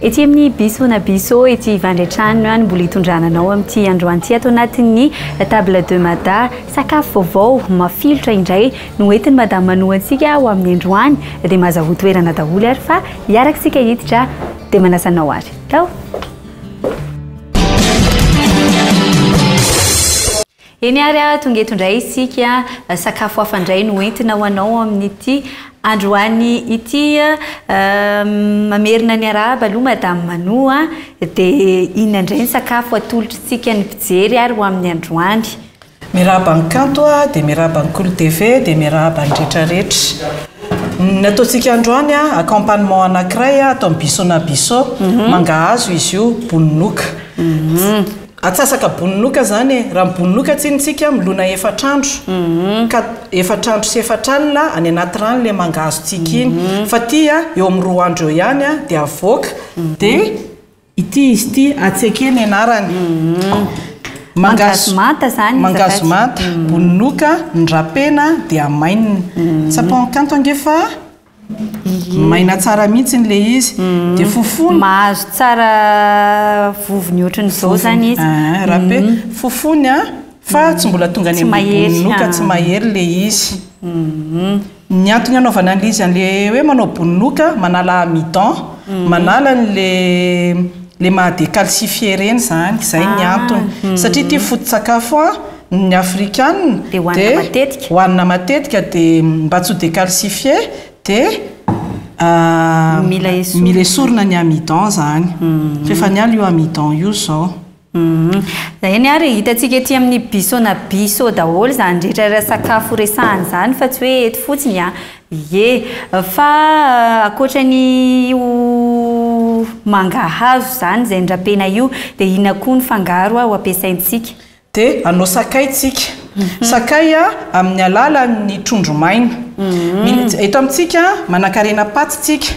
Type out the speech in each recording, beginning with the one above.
Ety amin'ny Biso na Biso ety Ivandry hatrany no mbola hitondrana anao amin'ity androany ity ato anatin'ny Table de Mada. Sakafo vaovao mafilotra indray no entin'i Madame Mano antsika ho amin'ny androany dia mahazahoa toerana daholo ary fa hiaraka isika hiditra dia manasa anao ary. Tao! Eny ary a, tonga eto indray isika, sakafo hafa indray no entina ho anao amin'ity androany ity. Mamerina ny arahaba aloha Madame Mano a, dia inona indray ny sakafo atolotritsika ny mpijery ary ho amin'ny androany? Miarahaba an'i Kanto a, dia miarahaba an'i Kolo TV, dia miarahaba ny rehetra rehetra. Ny ataontsika androany a, accompagnement anankiray atao amin'ny biso na biso, mangahazo izy io, bononoka. Atsasaka bononoka zany e, raha mibononoka tsiny tsika milona efatr'andro ka efatr'andro sy efatr'alina any anaty rano le mangahazo tsika iny fa ty a eo amin'ny roa andro eo ihany a dia avoaka dia ity izy ity atseke ny anarany Mangahazo manta zany izy mangahazo manta bononoka ny rapena dia amainina tsapao ny kanto ange fa Maina tsara mihitsy le izy. Dia fofony. Mahazo tsara vovony ohatran'izao zany izy. Ah, rape. Fofony a, fa tsy mbola tonga any amin'ny bononoka, tsy mahery le izy. Ny antony anaovana an'le izy an'le hoe manao bononoka, manala amidon, manala an'le le maha décalcifié ireny zany, izay ny antony. Satria ity foto-tsakafo a. Ny afrikana Dia hohanina matetika. hohanina matetika dia mba tsy ho décalcifié dia Mila esorina. mila esorina ny amidon zany. Fa efa niala io amidon io zao. Eny ary e, hitantsika ety amin'ny biso na biso daholo izany rehetra raha sakafo resahana izany fa tsy hoe eto fotsiny an. Ie, fa ankoatra ny io mangahazo izany izay nirapena io dia inona koa ny fangaro ho ampiasaintsika? Dia hanao sakay tsika. Sakay amin'ny alalan'ny trondro maina. Eto amintsika manankarena patsa tsika.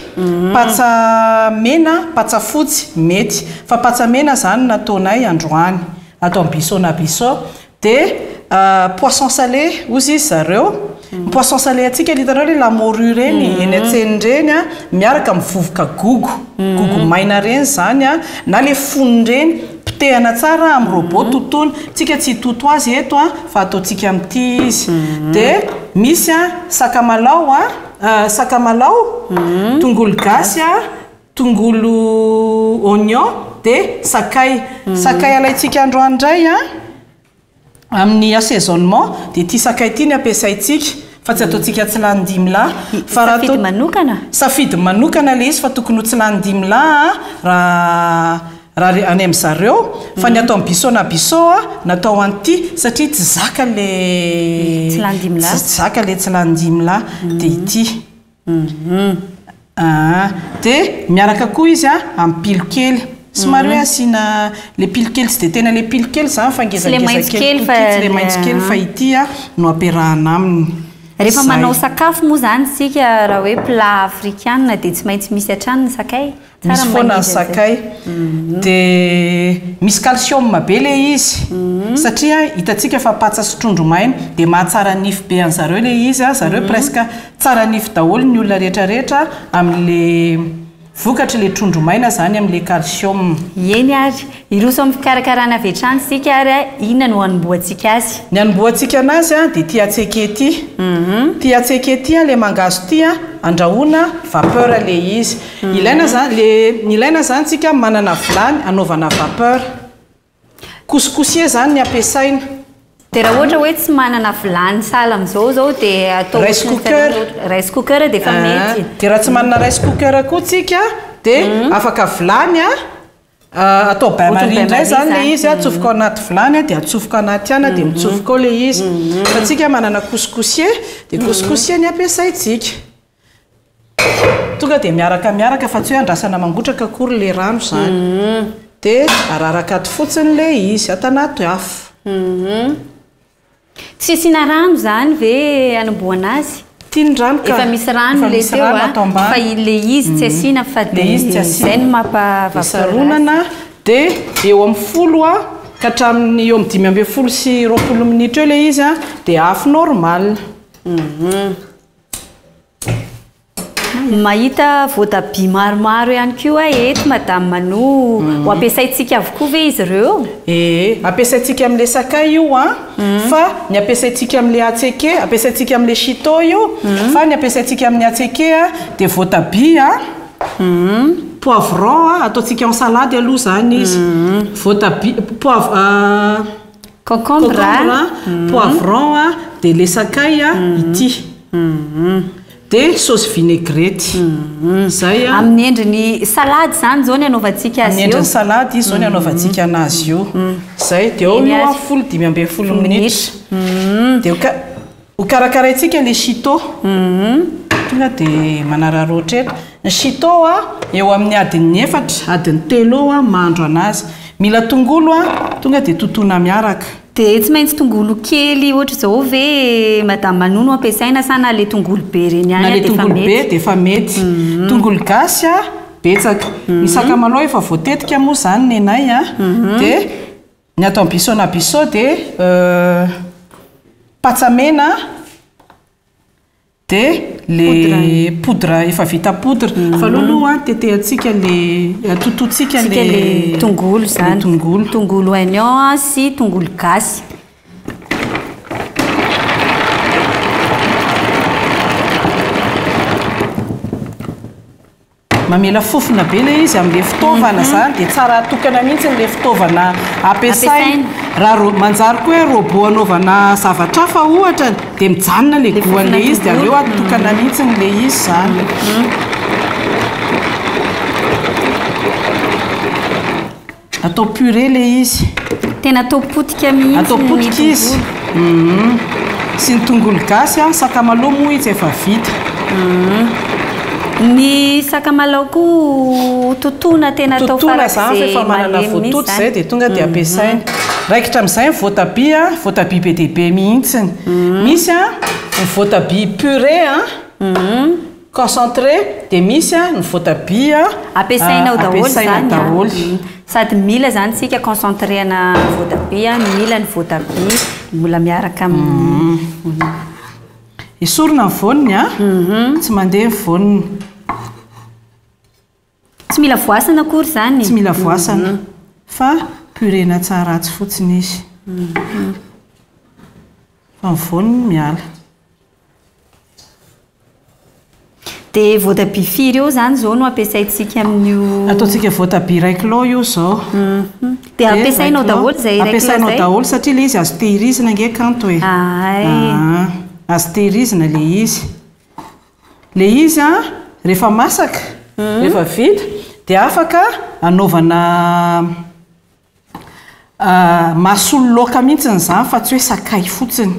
Patsa mena, patsa fotsy mety. Fa patsa mena izany no nataonay androany. Ato amin'ny Biso na Biso. Dia poisson salé hozy izy zareo. Ny poisson salé antsika ilay hitanareo ilay la morue ireny eny an-tsena ireny miaraka amin'ny vovoka gogo. Gogo maina ireny izany na ilay fonony ireny. Potehana tsara amin'ny robot totoina. Tsika tsy hitoto azy eto fa ataontsika amin'ity izy. Dia misy sakamalao, sakamalao, tongolo gasy, tongolo oignon dia sakay. Sakay alaintsika androany indray amin'ny assaisonnement dia ity sakay ity no ampiasaintsika fa tsy ataontsika tsilanindimilahy. Fa raha Safidy manokana? Safidy manokana ilay izy fa tokony ho tsilanindimilahy raha raha any amin-dry zareo fa ny atao amin'ny biso na biso natao an'ity satria tsy zaka ilay Tsilanindimilahy. tsy zaka ilay tsilanindimilahy dia ity. Aa dia miaraka koa izy a amin'ny pilo kely. Somary hoe asiana le pilo kely tsy dia tena le pilo kely izany fa ngezangeza kely kokoa tsy le maitso kely fa ity a no ampiarahana aminy. Rehefa manao sakafo moa izany isika raha hoe plat afrikana dia tsy maintsy misy hatrany ny sakay? Misy foana ny sakay. Dia misy calcium be ilay izy. Satria hitantsika fa patsa sy trondro maina. Dia mahatsara nify be an'zareo ilay izy. Zareo presque tsara nify daholo ny olona rehetra rehetra amin'ilay vokatr'ilay trondro maina izany amin'ilay calcium. Eny ary. Hiroso amin'ny fikarakarana avy hatrany isika ary inona no hanombohantsika azy? Ny hanombohantsika anazy dia ity atseke ity. Ity atseke ity ilay mangahazo ity andrahoina vapeur ilay izy. Ilaina izany le ilaina izany tsika manana vilany anaovana vapeur. Couscoussier izany ny ampiasaina. Dia raha ohatra hoe tsy manana vilany sahala amin'izao izao dia atao Rice cooker. Rice cooker dia efa mety. Dia raha tsy manana rice cooker koa tsika dia afaka vilany a Atao bain marie indray izany ilay izy, atsofoka ao anaty vilany dia atsofoka anaty ana dia mitsofoka ao ilay izy. Fa tsika manana couscoussier dia couscoussier ny ampiasaintsika. Tonga dia miaraka miaraka fa tsy hoe andrasana mangotraka akory ilay rano izany. Dia araraka ato fotsiny ilay izy, ato anaty afo. Tsy asiana rano izany ve hanombohana azy? Ity ny rano ka. Efa misy rano ilay teo a, fa ilay izy tsy asiana fa dia izay no mampa vapeur azy. Saronana dia eo amin'ny folo a ka hatramin'ny eo amin'ny 15 sy 20 minitra eo ilay izy a, dia afo normal. Mahita voatabia maromaro ihany koa aho eto Madame Manou. Ho ampiasaintsika avokoa ve izy ireo? Ee, ampiasaintsika amin'ilay sakay io an, fa ny ampiasaintsika amin'ilay atseke, ampiasaintsika amin'ilay shito io, fa ny ampiasaintsika amin'ny atseke an, dia voatabia an, poivron an, ataontsika en salade aloha izany izy, voatabia, poivre, Concombre concombre, poivron an, dia ilay sakay an, ity. Dia saosy vinaigrette. Izay an. Amin'ny endriny salady izany izao ny anaovantsika azy io. Amin'ny endriny salady izy izao ny anaovantsika anazy io. Izay, dia eo io an, folo 15 minitra. Dia ho karakaraintsika ilay shito. Tonga dia manararaotra eto. Ny shito an, eo amin'ny adiny 4, adiny 3 eo an, mahandro anazy. Mila tongolo an, tonga dia totoina miaraka. Dia tsy maintsy tongolo kely ohatr'izao ve Madame Manou no ampiasaina sa na le tongolo be ireny ihany Na le dia efa tongolo be mety? dia efa mety. Tongolo gasy a, betsaka. Ny sakamalaho efa voatetika moa izany nenay a. Dia ny atao biso na biso dia patsa mena. Dia le poudre efa vita poudre. Fa aloha aloha an, tetehantsika le, tototsika Tsika le le tongolo le zany. tongolo. Tongolo oignon sy tongolo gasy. Mamela fofona be ilay izy amin'ilay fitaovana izany dia tsara atokana mihitsy ilay fitaovana ampiasaina. Raha ro- manjary koa hoe robot anaovana zavatra hafa ohatra dia mijanona ilay Ilay goût an'ilay fofona izy dia aleo tongolo. atokana mihitsy ilay izy izany. Atao purée ilay izy. Tena atao potika mihitsy Atao ny potika izy. tongolo. Mhm. Sy ny tongolo gasy an, sakamalaho moa izy efa vita. Ny sakamalaho koa totoina tena atao Totoina izany fa farak'izay efa manana malemy mihitsy voatoto izany. izay dia tonga dia ampiasaina. Raikitra amin'izay ny voatabia, voatabia be dia be mihitsy. Misy an, ny voatabia purée an. Concentré dia misy ny voatabia Ampiasaina ao daholo ampiasaina izany an. daholo. Sady mila izany tsika concentré-na voatabia, mila ny voatabia mbola miaraka amin'ny. Esorina ny voaniny an, tsy mandeha ny voaniny. Tsy mila voasana akory izany. Tsy mila voasana fa purée-na tsara atsy fotsiny izy. Fa ny voaniny miala. Dia voatabia firy eo izany izao no ampiasaintsika amin'io? Ataontsika voatabia iray kilao io izao. Dia ampiasainao daholo izay iray kilao izay? Ampiasainao daholo satria ilay izy azo tehirizina ange kanto e. Ay. Ah, azo tehirizina ilay izy. Ilay izy an, rehefa masaka, rehefa vita, dia afaka anaovana Mahasolo laoka mihitsy izany fa tsy hoe sakay fotsiny.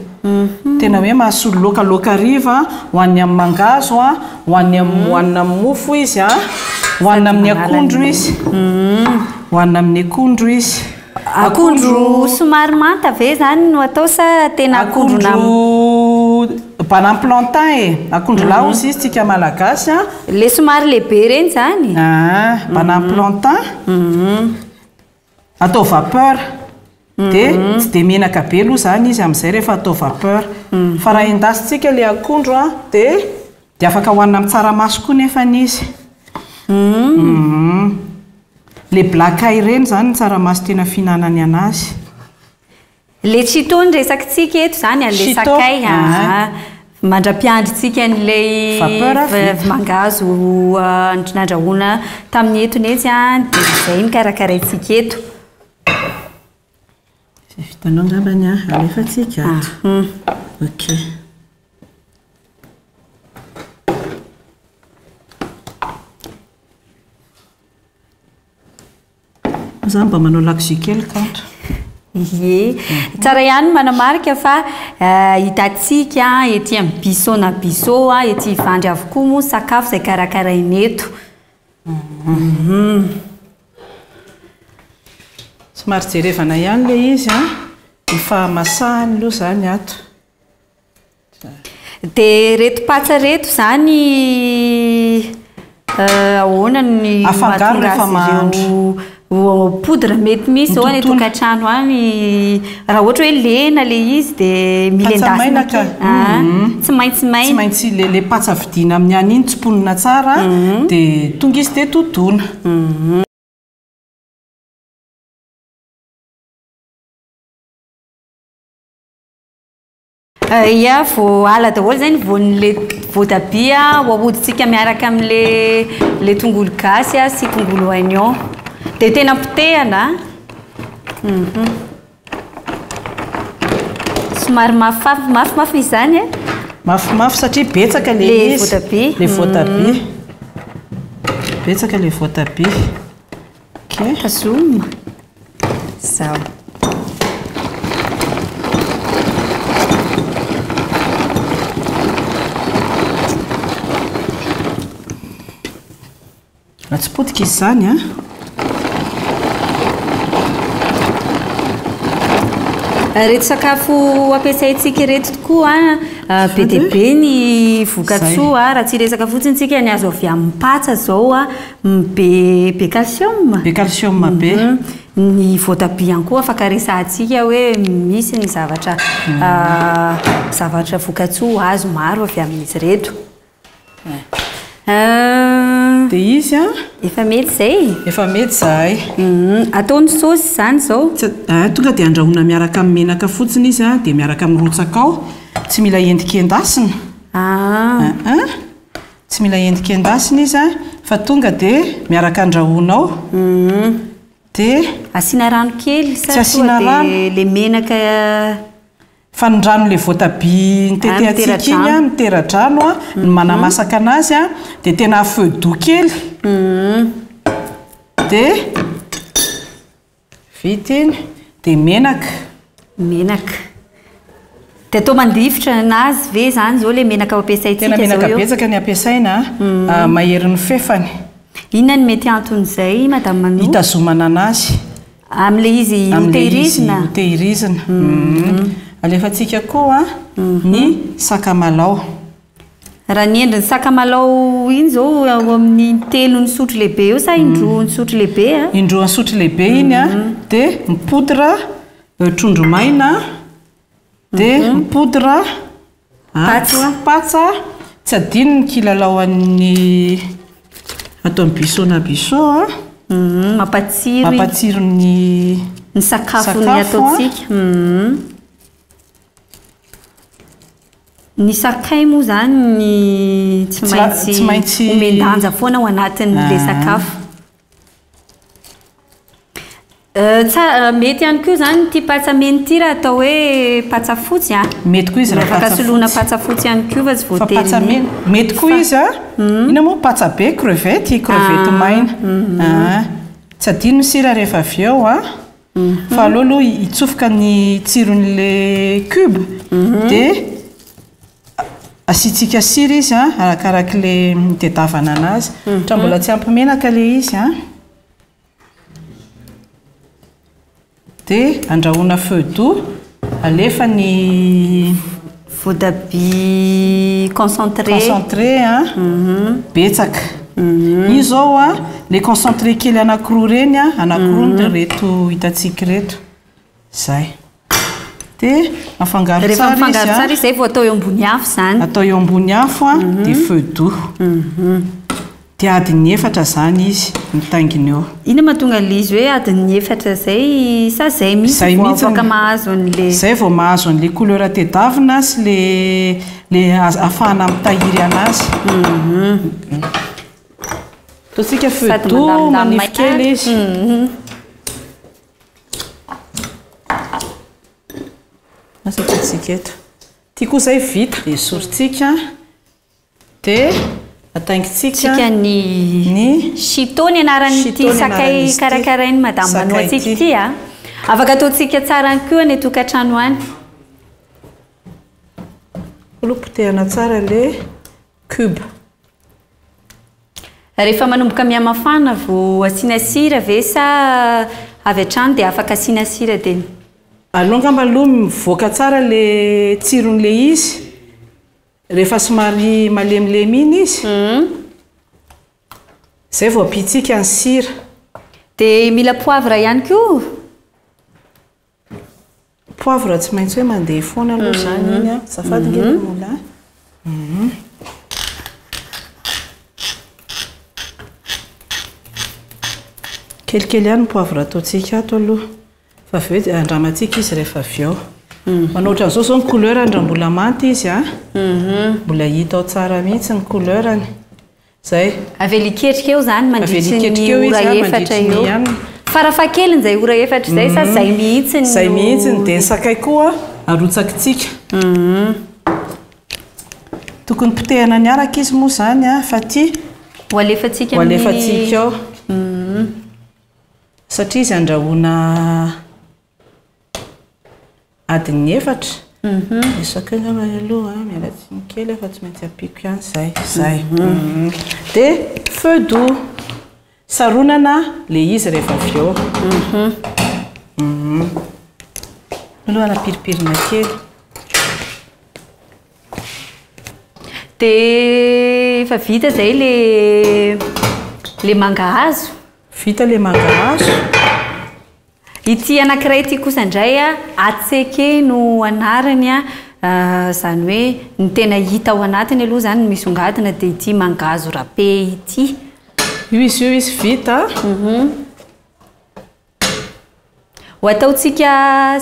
Tena hoe mahasolo laoka, laoka hariva, hohaniny amin'ny mangahazo, hohaniny amin'ny hohanina amin'ny mofo izy, hohanina amin'ny akondro izy. Hohanina amin'ny akondro izy. Akondro somary manta ve izany no atao sa tena akondro na. Akondro banane plantain e, akondro lahy hozy izy tsika malagasy a. Ilay somary lehibe ireny izany? Ah, banane plantain. Atao vapeur. Dia tsy dia menaka be aloha izany izy amin'izay rehefa atao vapeur. Fa raha endasintsika ilay akondro an, dia dia afaka hohanina amin'ny tsaramaso koa nefany izy. Ilay black eye ireny izany ny tsaramaso tena fihinanany anazy. Le chito no resakitsika eto zany an, le sakay an, mandra-piandritsika an'ilay mangahazo nandrahoina tamin'ny etona etsy an, dia izay no karakaraintsika eto. Izay vitanao angambany an, alefantsika ato. Ok. Za mba manao lakozia kely kanto. Ie. Tsara ihany ny manamarika fa hitantsika ety amin'ny Biso na Biso, ety Ivandry avokoa moa ny sakafo izay karakaraina eto. Somary jerevana ihany ilay izy an, ny fahamasahany aloha izany ato. Dia ireto patsa ireto izany ahoana ny Afangaro mahatonga rehefa azy mahandro. ireo Poudre mety misy zao any an-tokantrano any, raha ohatra hoe lena le izy dia mila Patsa endasina maina ka. kely. Ah, tsy maintsy Tsy maina. maintsy le le patsa vidiana amin'ny any iny tsimponina tsara dia tonga izy dia totoina. Ia, voaala daholo izay ny voan'le voatabia ho ahodintsika miaraka amin'le le tongolo gasy sy tongolo oignon. Dia tena potehana. Somary mafimafy mafimafy izy izany e. Mafimafy satria betsaka le Le izy. voatabia. Le voatabia. Betsaka le voatabia. Ok. Tazomina. Zao. Raha tsy potika izy izany a. Ireto sakafo ampiasaintsika ireto tokoa a, be dia be ny vokatsoa, raha tsy hiresaka fotsiny isika ny azo avy amin'ny patsa izao a, be be calcium. Be calcium be. Ny voatabia ihany koa afaka resahantsika hoe misy ny zavatra zavatra vokatsoa azo maro avy amin'izy ireto. Dia izy a. Efa mety izay? Efa mety izahay. Atao ny saosy izany izao? Tonga dia andrahoina miaraka amin'ny menaka fotsiny izy a, dia miaraka amin'ny rotsaka ao. Tsy mila endikendasina. Tsy mila endikendasina izy a, fa tonga dia miaraka andrahoina ao. Dia. Asiana rano kely sa Tsy asiana tonga rano. dia ilay menaka. Fa ny rano le voatabia nitetehantsika iny a, mitera-drano a, ny manamasaka anazy a, dia tena à feu doux kely. Dia vita iny, dia menaka. Menaka. Dia atao mandifotra anazy ve izany izao ilay menaka ho ampiasaintsika Tena izao menaka eo? betsaka ny ampiasaina a, maherin'ny fefany. Inona no mety anton'izay Madame Manou? Hitazomana anazy. Amin'ilay izy Amin'ilay izy hotehirizina? hotehirizina. Alefantsika koa ny sakamalao. Raha ny endriny sakamalao iny izao eo amin'ny intelo ny sotro lehibe eo sa indroa ny sotro lehibe a? Indroa ny sotro lehibe iny a, dia ny poudre trondro maina, dia ny poudre Patsa. Patsa. Tsy adino ny kilalao an'ny atao amin'ny biso na biso a. Mampatsiro iny. Mampatsiro ny Ny sakafo ny sakafo a. ataontsika. Ny sakay moa izany ny tsy Tsy la- maintsy tsy maintsy omen-danja foana ao anatin'ilay sakafo. Tsa-, mety ihany koa izany ity patsa mena ity raha atao hoe patsa fotsy a. Mety koa izy raha Afaka patsa soloina fotsy. patsa fotsy ihany koa fa tsy Fa voatery patsa mena. mena. Mety koa izy a. Inona moa patsa be, crevette, crevette maina. Tsy adino ny sira rehefa avy eo a. Fa aleo aloha hitsofoka ny tsiron'le cube dia asiantsika sira izy a, arakarak'le nitadiavana anazy. Ohatra mbola tsy ampy menaka le izy a. Dia andrahoina feu doux, alefa ny voatabia concentré. Concentré a, betsaka. Io izao a, le concentré kely anankiroa ireny a, anankiroa no ireto hitantsika ireto. Izay. Dia afangaro Rehefa tsara izy mifangaro a. tsara izy izay vao atao eo ambony afo izany. Atao eo ambony afo a, dia feu doux. Dia adiny efatra izany izy mitaingina eo. Inona mahatonga an'ilay izy hoe adiny efatra izay sa izay mihitsy Izay vao mihitsy afaka ny- mahazo an'ilay Izay vao mahazo an'ilay couleur tedavina sy le le az-, ahafahana mitahiry anazy. Ataontsika feu Sady doux, mandamindamina manify kely ihany. izy. Asa ataontsika eto. Ity koa izay vita. Esorintsika. Dia ataingintsika Tsika ny ny Shito ny anaran'ity Shito ny sakay anaran'izy ity. karakarain'i Madame Sakay Mano antsika ity. ity a. Afaka ataontsika tsara ihany koa any an-tokantrano any. Aloha potehana tsara le cube. Rehefa manomboka mihamafana vao asiana sira ve sa avy hatrany dia afaka asiana sira dia Aloha angamba aloha mivoaka tsara le tsiron'le izy. Rehefa somary malemilemy iny izy, izay vao ampiantsika ny sira. Dia mila poivre ihany koa. Poivre tsy maintsy hoe mandeha foana aloha izany iny an. Azafady nge ry Mola a. Kelikely ihany ny poivre ataontsika ato aloha. Fa avy eo dia andramantsika izy rehefa avy eo. Manao ohatran'izao izao ny couleur-ny raha mbola manta izy an. Mbola hita ao tsara mihitsy ny couleur-ny. Zay. Avela hiketrika eo izany mandritry ny ora efatra eo. Farafahakeliny izay ora efatra izay sa izay mihitsy no. Izay mihitsy, dia ny sakay koa arotsakitsika. Tokony potehina niaraka izy moa izany fa ity ho alefantsika amin'ny. Ho alefantsika ao. Satria izy andrahoina. Adin'ny efatra. Ny sakay angamba aloha, miala tsiny kely fa tsy maintsy ampiako ihany izay. Izay. Dia feu doux. Saronana ilay izy rehefa avy eo. Aloha anapiripirina kely. Dia efa vita izay ilay ilay mangahazo. Vita ilay mangahazo. Ity anankiray ity kosa indray Atseke no anarany, izany hoe ny tena hita ao anatiny aloha izany ny misongadina dia ity mangahazo râpé ity. Io izy io izy vita. Ho ataontsika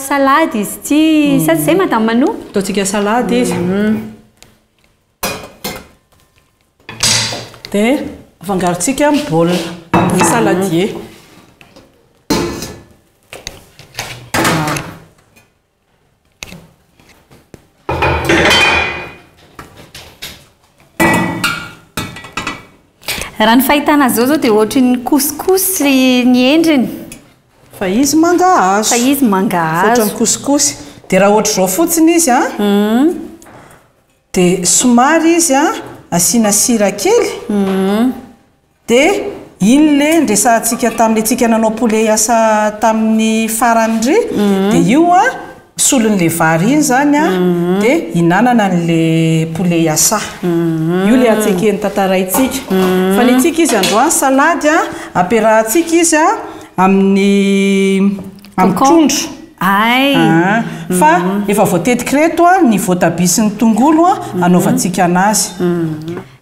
salady izy ity, sa tsy izay Madame Manou? Ataontsika salady izy. Dia afangarontsika amin'ny bol, amin'ny saladier. Raha ny fahitana azy izao izao dia ohatry ny couscous ny endriny. Fa izy mangahazo. Fa izy mangahazo. Ohatry ny couscous. Dia raha ohatr'izao fotsiny izy an. Dia somary izy an, asiana sira kely, dia iny le niresahantsika tamin'ilay tsika nanao poulet yassa tamin'ny farany ry, dia io an, solon'ilay vary iny izany an, dia hinanana an'ilay poulet yassa. Io ilay hatsekeny tantaraintsika. Fa ny antsika izy androany salady an, ampiarahantsika izy an amin'ny Amin'ny trondro. Hay. Ah, fa efa voatetika ireto ny voatabia sy ny tongolo anaovantsika anazy.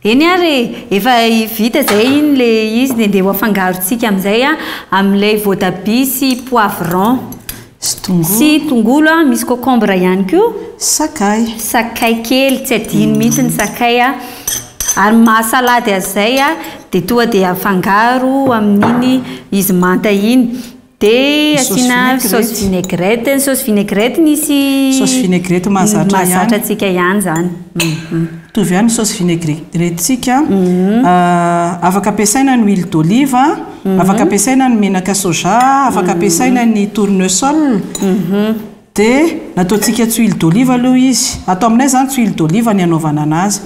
Eny ary e, efa vita izay iny le izy dia ndeha ho afangarontsika amin'izay amin'ilay voatabia sy poivron. Sy tongolo. Sy tongolo, misy concombre ihany koa. Sakay. Sakay kely, tsy adino mihitsy ny sakay. Ary ny maha salady azy izay dia tonga dia afangaro amin'iny izy manta iny. Dia asiana sauce vinaigrette. Ny sauce vinaigrette nisy Sauce vinaigrette mahazatra ihany. Mahazatra antsika ihany izany. Mitovy ihany ny sauce vinaigrette-tsika. Afaka ampiasaina ny huile d'olive, afaka ampiasaina ny menaka soja, afaka ampiasaina ny tournesol. Dia nataontsika tsy huile d'olive aloha izy. Ato aminay izany tsy huile d'olive ny anaovana anazy.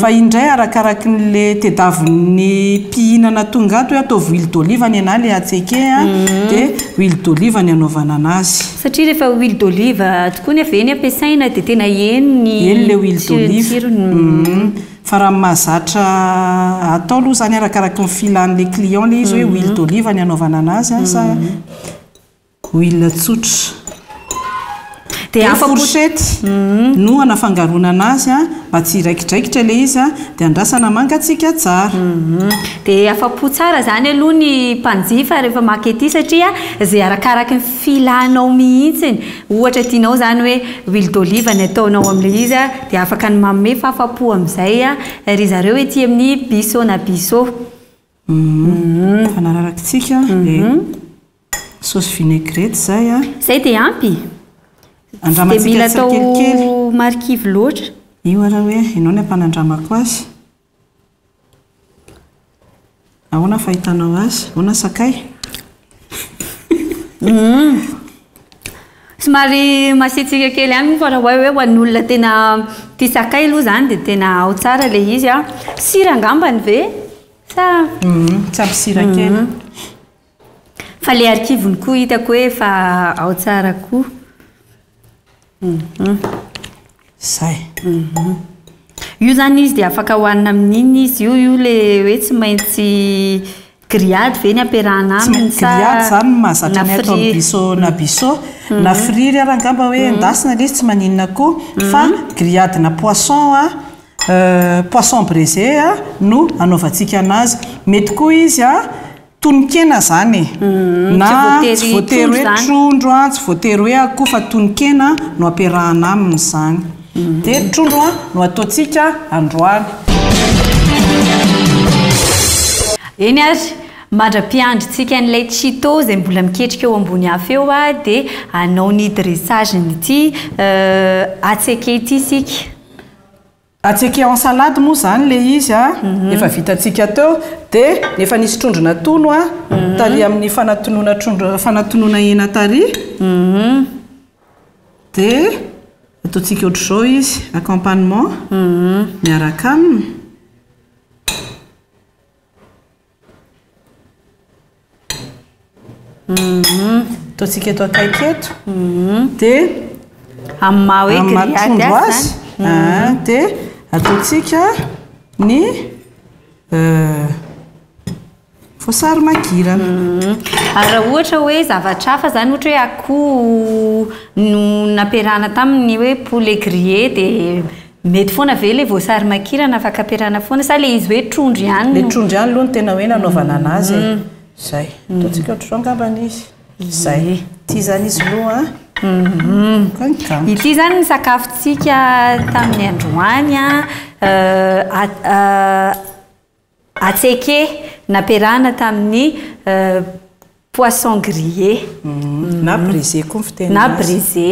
Fa indray arakaraky ny tedavin'ny mpihinana tonga ato hoe ataovy huile d'olive ny anah le atseke a, dia huile d'olive ny anaovana anazy. Satria rehefa huile d'olive tokoa nefa ve ny ampiasaina dia tena heno ny Heno le huile d'olive. tsirony. Fa raha ny mahazatra atao aloha izany arakaraky ny filan'le client le izy hoe huile d'olive ny anaovana anazy a sa Huile tsotra. Dia Dia fourchette no anafangaroana anazy mba tsy hiraikidraikitra ilay izy dia andrasana mangatsiaka tsara. Dia afa-po tsara izany aloha ny mpanjifa rehefa maka ety satria izay arakaraky ny filanao mihitsy. Ohatra tianao izany hoe huile d'olive ny ataonao amin'ilay izy dia afaka ny manome fahafapo amin'izay ry zareo ety amin'ny Biso na Biso. Fanararakintsika dia sauce vinaigrette izay a. Izay dia ampy? Andramantsika Tsy dia mila atao tsikelikely. marikivy loatra. Io ara hoe ianao ny ampanandramako azy. Ahoana fahitanao azy? Ahoana sakay? Somary masiatsiaka kely ihany moa fa raha hoe ho an'ny olona tena tia sakay aloha izany dia tena ao tsara ilay izy a. Sira angambany ve? Sa? Tsy ampy sira kely. Fa ilay arikivony koa hitako hoe efa ao tsara koa. Izay. Io izany izy dia afaka hohanina amin'inona izy io? Io ilay hoe tsy maintsy. Grillade ve ny ampiarahana aminy sa Grillade zany no mahazatra na ny atao friry? biso na biso. Na friry ary angamba hoe endasina ilay izy tsy maninona koa fa grillade na poisson a, poisson braisé a no anaovantsika anazy. Mety koa izy a tonon-kena zany e. Na Tsy tsy voatery voatery hoe trondro zany. trondro a, tsy voatery hoe akoho fa tonon-kena no ampiarahana aminy zany. Dia trondro a no ataontsika androany. Eny ary, mandra-piandrintsika an'ilay Chito izay mbola miketrika eo ambony afo eo a, dia hanao ny dressage-n'ity atseke ity isika. Atseke en salade moa izany ilay izy a, efa vitantsika teo, dia efa nisy trondro natono a, tary amin'ny fanatonoana trondro, fanatonoana hena tary. Dia ataontsika ohatr'izao izy, accompagnement miaraka aminy. Ataontsika eto akaiky eto. Dia Amin'ny maha hoe amin'ny maha grillade trondro azy azy, izany. ah, dia ataontsika ny voasary makirana. Ary raha ohatra hoe zavatra hafa izany, ohatra hoe akoho no nampiarahana taminy hoe poulet grillé, dia mety foana ve ilay voasary makirana afaka ampiarahana foana sa ilay izy hoe trondro ihany Ilay no trondro ihany aloha no tena hoe nanaovana anazy e. Izay. Ataontsika ohatr'izao angambany izy. Izay. Ity izany izy aloha an. Kankanto. Ity izany ny sakafontsika tamin'ny androany an. Atseke nampiarahana tamin'ny poisson grillé. Na braisé koa ny fiteny Na azy. braisé.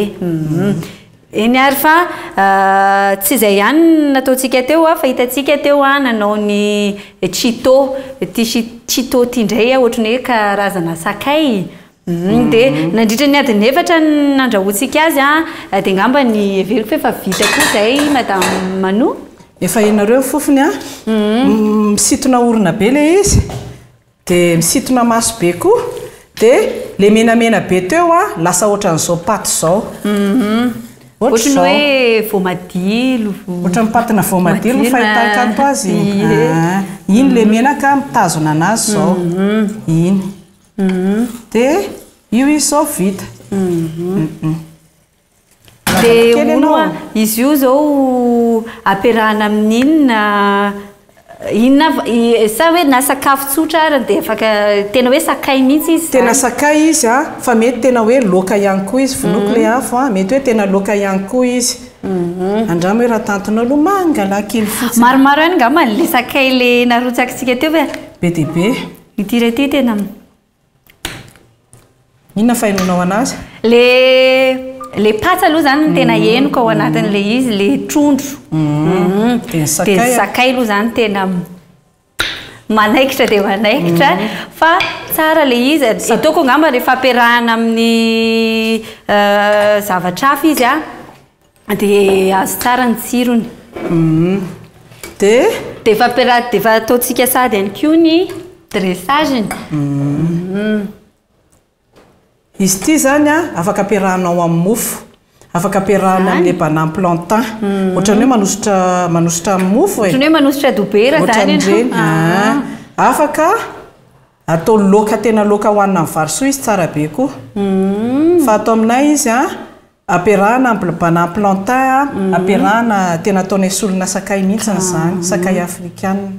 Eny ary fa tsy izay ihany no nataontsika teo fa hitantsika teo nanao ny chito. Ity chito ity indray ohatran'ny hoe karazana sakay. Dia nandritra ny adiny efatra no nandrahoantsika azy dia angamba ny heveriko fa efa vita koa izay Madame Manou. Efa henonareo ny fofony an? Misintona orona be ilay izy, dia misintona maso be koa, dia ilay menamena be teo an, lasa ohatran'izao paty izao. Ohatran'ny hoe voamadilo. Ohatran'ny patina voamadilo ny fahitako ato azy. Iny ilay menaka mitazona anazy izao. Iny. Dia io izy izao vita. Dia hono hoa, izy io izao ampiarahana amin'ny inona, inona avy, sa hoe na sakafo tsotra ary dia afaka, tena hoe sakay mihitsy izy izany? Tena sakay izy an, fa mety tena hoe laoka ihany koa izy, vonoiko ilay afo an, mety hoe tena laoka ihany koa izy. Andramo hoe raha tantinao aloha, mangala kely fotsiny. Maromaro ihany angamba ilay sakay ilay narotsakitsika teo fa. Be dia be. Ity iray ity tena. Inona fahenoanao anazy? Le le patsa aloha zany no tena henoko ao anatin'le izy, le trondro. Dia ny sakay. Dia ny sakay aloha zany tena manaikitra dia manaikitra fa tsara le izy. Ataoko angamba rehefa ampiarahana amin'ny zavatra hafa izy an, dia azo tsara ny tsirony. Dia? Dia efa ampiaraha-, dia efa ataontsika sahady ihany koa ny dressage-ny. Izy ity izany an, afaka ampiarahanao amin'ny mofo. Afaka ampiarahana amin'ilay banane plantain. Ohatran'ny hoe manosotra, manosotra amin'ny mofo e. Ohatran'ny hoe manosotra dobera izany ianao. Ohatran'ireny. Afaka atao laoka tena laoka hohanina amin'ny vary soa izy tsara be koa. Fa ato aminay izy an, ampiarahana amin'ny banane plantain an, ampiarahana tena ataonay solona sakay mihitsy izany, sakay afrikana.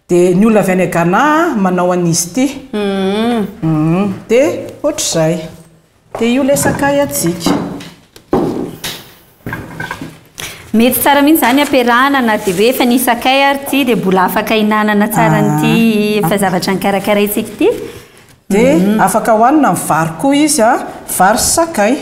Dia ny olona avy any Ghana manao an'izy ity. Dia ohatr'izay. Dia io ilay sakay antsika. Mety tsara mihitsy izany ampiarahana na dia hoe efa nisy sakay ary ity dia mbola afaka hinanana tsara an'ity efa zavatra nikarakaraintsika ity. Dia afaka hohanina amin'ny vary koa izy an, vary sy sakay.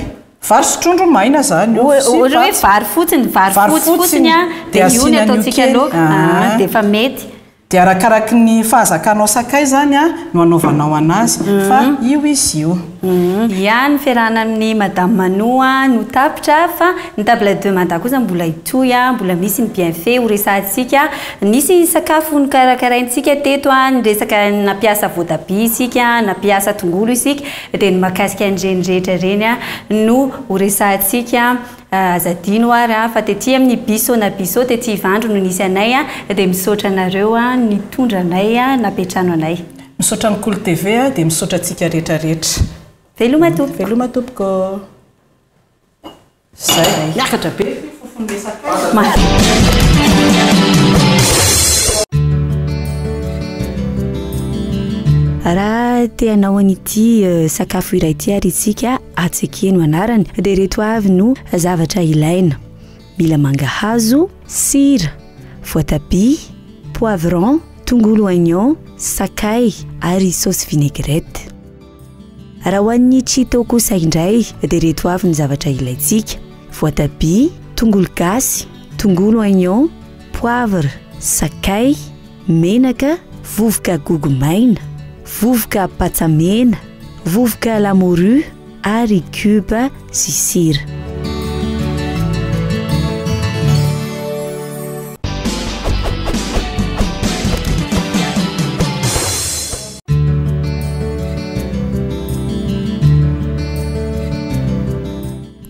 Vary sy trondro maina izany io, sy Ohatra hoe patsa. vary fotsiny, vary Vary fotsy fotsiny an, dia dia io ny asiana an'io ataontsika kely. laoka, dia efa mety. Dia arakaraky ny fahazakanao sakay izany an, no anaovanao anazy, fa io izy io. Ia, ny fiarahana amin'i Madame Manou no tapitra fa ny table de Mada kosa mbola hitohy, mbola misy ny bienfait ho resahantsika. Nisy sakafo nokarakaraintsika teto, niresaka nampiasa voatabia isika, nampiasa tongolo isika, dia ny mahakasika an'ireny rehetra ireny no ho resahantsika. Aza adino ary fa tety amin'ny Biso na Biso tety Ivandry no nisy anay, dia misaotra anareo nitondra anay, nampiantrano anay. Misaotra ny Kolo TV dia misaotra antsika rehetra rehetra. Veloma tompoko. Veloma tompoko. Zay. Miakatra be ny fofon'ilay sakay. Raha te hanao an'ity sakafo iray ity ary isika, Atsekeno anarany, dia ireto avy no zavatra ilaina. Mila mangahazo, sira, voatabia, poivron, tongolo oignon, sakay ary sauce vinaigrette. Raha ho an'ny Chito kosa indray dia ireto avy ny zavatra ilaintsika, voatabia, tongolo gasy, tongolo oignon, poivre, sakay, menaka, vovoka gogo maina, vovoka patsa mena, vovoka la morue ary cube sy sira.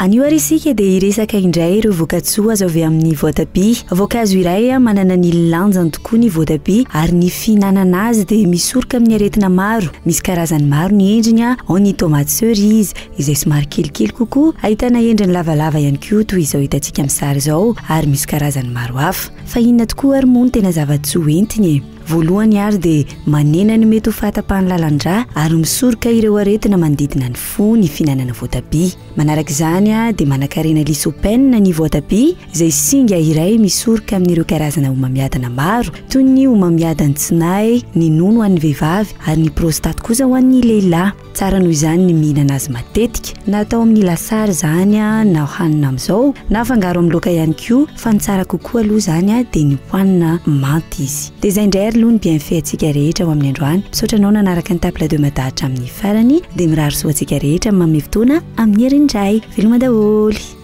Anio ary isika dia hiresaka indray ireo vokatsoa azo avy amin'ny voatabia. Voankazo iray manana ny lanjany tokoa ny voatabia ary ny fihinanana azy dia misoroka amin'ny aretina maro. Misy karazany maro ny endriny, ao ny tomate cerise izay somary kelikely kokoa, ahitana endriny lavalava ihany koa toy izao hitantsika amin'ny sary izao ary misy karazany maro hafa. Fa inona tokoa ary moa no tena zava-tsoa entiny e? Voalohany ary dia manena ny mety ho fahatapahan'ny lalan-drà ary misoroka ireo aretina manodidina ny fo ny fihinanana voatabia. Manaraka izany dia manankarena lycopène ny voatabia izay singa iray misoroka amin'ireo karazana homamiadana maro toy ny homamiadan'ny tsinay, ny nono ho an'ny vehivavy ary ny prostate kosa ho an'ny lehilahy. Tsara noho izany ny mihinana azy matetika, na atao amin'ny lasary izany na hanina amin'izao, na afangaro amin'ny laoka ihany koa, fa ny tsara kokoa aloha izany dia ny hohanina manta izy. Dia izay indray ary aloha ny bienfait antsika rehetra ho amin'ny androany. Misaotra anao nanaraka ny table de mada hatramin'ny farany, dia mirary soa antsika rehetra manome fotoana amin'ny heriny indray. Veloma daholo!